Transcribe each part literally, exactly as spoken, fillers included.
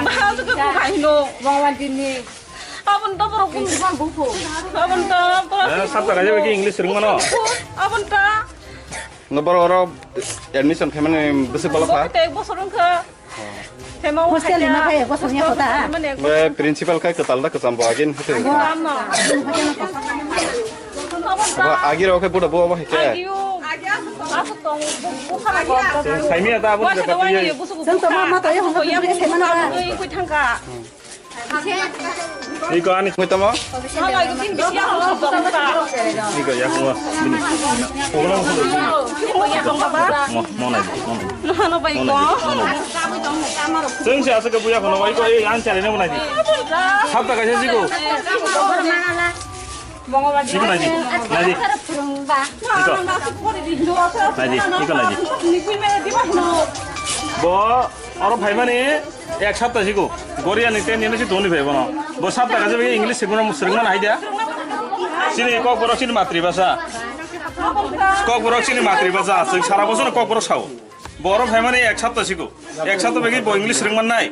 Bahal tu ke bukan no. Abang tu borok pun. Abang tu borok. Eh, sabta kaje bagi English ring mano. Abang tu. No, borok oro admission payment bisi bala pha. Te bosor wngkha. Hostel ni ma kaya bosor ni kota. Be principal kai kwtal da kwcham bo agin hete. Abo agi rok khe buda bo abo hete. Saimi ata abo de pati. Sento ma ma to yo hongko ya. Saimana. Iko ani khoi tamo? Iko ya khoi. Bini. Mo, mo nai, mo nai. Mo nai, mo nai. Chwng se aswk buya khoi, iko ei an chale ne mo nai di. Hapta kaisa siko. Siko nai di. Nai di. Iko. Nai di, iko nai di. Bo, oro phaimani. Ek sapta siko, Korea ni ten ni si toni phai bono. Bo sapta kaisa bai English sirmana, sirmana hai dia. Sini Kokborok sini matri basa. Kokborok sini matri basa. Sing sara bosono Kokborok sao. Boro phaimani ek sapta siko. Ek sapta bai bo English sirman nai.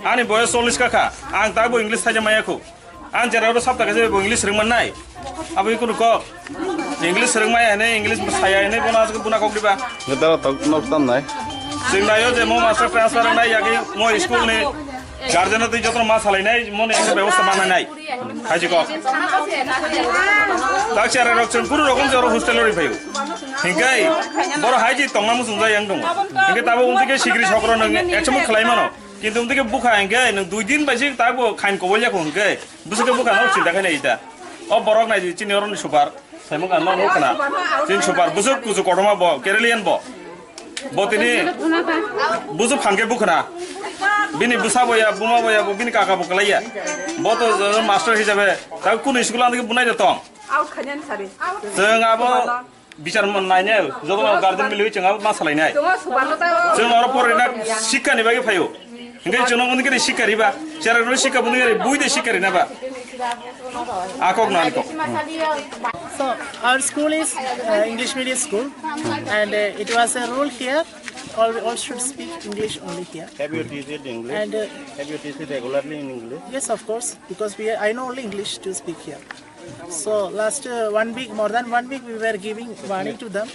Ani boyos chollish ka kha. Ang ta bo English thaja maya kho. Ang jera oro sapta kaisa bo English rwngmannai. Abo kunu kok. English rwngmaya hwnwi, English saya hwnwi bono aswk buna kok diba? Ngetara tok nok tam nai. Chwng naio je mo master transfer wngnai yagwi mo school ni guardian twi jotono ma salainai, mo ni ekta bebosta mananai. Haji kok. Tak chara rok chwng kunu rokom je oro hostel ori phaio. Hingkai boro haji tongma muchung jai yang dong. Hingke tabo ungsi ke sigri sokro nang ekchomok khlai mano. Kintu umtike bukha hingke nang dui din bai si tak bo khain kobol ya hingke. Bwswk khe bwkha no chinta khaina ita. O borok nai di chini oroni super. Saimung ano no khna. Chini super bwswk kuchuk kotorma bo Keralian bo. Bo tini bwswk phan khe bwkhna. Bini bwsa bo ya, buma bo ya, bo bini kaka bo kalai ya. Bo to master hisabe ta kunu school andike bunai de tong. Out khainani sari. Chwng abo Bichar man nainai, joto no guardian milwi chwng abo ma salainai. Chwng oro porina sikha ni bagwi phaio. Hingke chwng no sikha riba, chera no sikha buni gari bui de sikha rina ba. Akok na akok. So our school is uh, English medium school, and uh, it was a rule here. All, all should speak English only here. Have you teach it English? And uh, have you teach it regularly in English? Yes, of course, because we I know only English to speak here. So last uh, one week, more than one week, we were giving warning to them,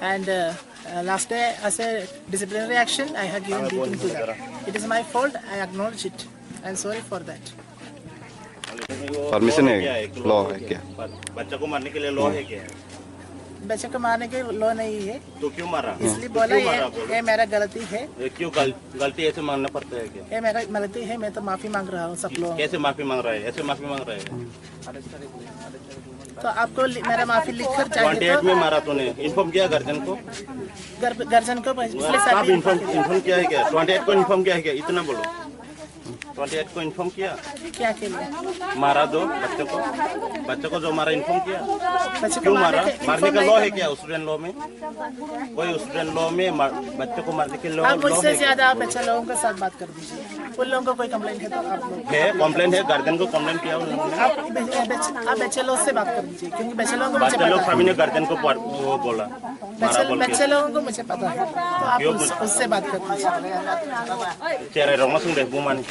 and uh, uh, last day, as a disciplinary action, I have given beating to them. It is my fault. I acknowledge it. I am sorry for that. Permission है, लॉ है क्या? बच्चा को मारने के लिए लॉ है क्या? बच्चे को मारने के लॉ नहीं है। तो क्यों मारा? इसलिए तो बोला क्यों ये, मारा बोलो? ये मेरा गलती है। ये क्यों गल, गलती ऐसे मानना पड़ता है क्या? ये मेरा गलती है, मैं तो माफी मांग रहा हूँ सब लोगों से। कैसे माफी मांग रहा है? ऐसे माफी मांग रहा है। तो आपको लि, मेरा माफी लिख कर चाहिए ट्वेंटी एट तो में मारा तूने, इन्फॉर्म किया गार्जियन को? गार्जियन को पिछले साल कब इन्फॉर्म, इन्फॉर्म किया है क्या? ट्वेंटी एट को इन्फॉर्म किया है क्या? इतना बोलो। ट्वेंटी एट को इन्फॉर्म किया? क्या के लिए? मारा दो बच्चों को, बच्चों को जो मारा इन्फॉर्म किया? बच्चों को क्यों मारा? मारने का लॉ है क्या स्टूडेंट लॉ में? कोई स्टूडेंट लॉ में बच्चों को मारने के लॉ? आप मुझसे ज्यादा बच्चे लोगों के साथ बात कर दीजिए। उन लोगों को कोई कंप्लेंट है तो आप लोग है, कंप्लेंट है, गार्जियन को कंप्लेंट किया उन लोगों ने। आप बच्चे लोग से बात कर दीजिए, क्योंकि बच्चे लोगों को मुझे पता है। फैमिली गार्जियन को वो बोला। बच्चे लोगों को मुझे पता है, तो आप उससे बात कर दीजिए। चेहरे रोमा सुन दे बुमानी।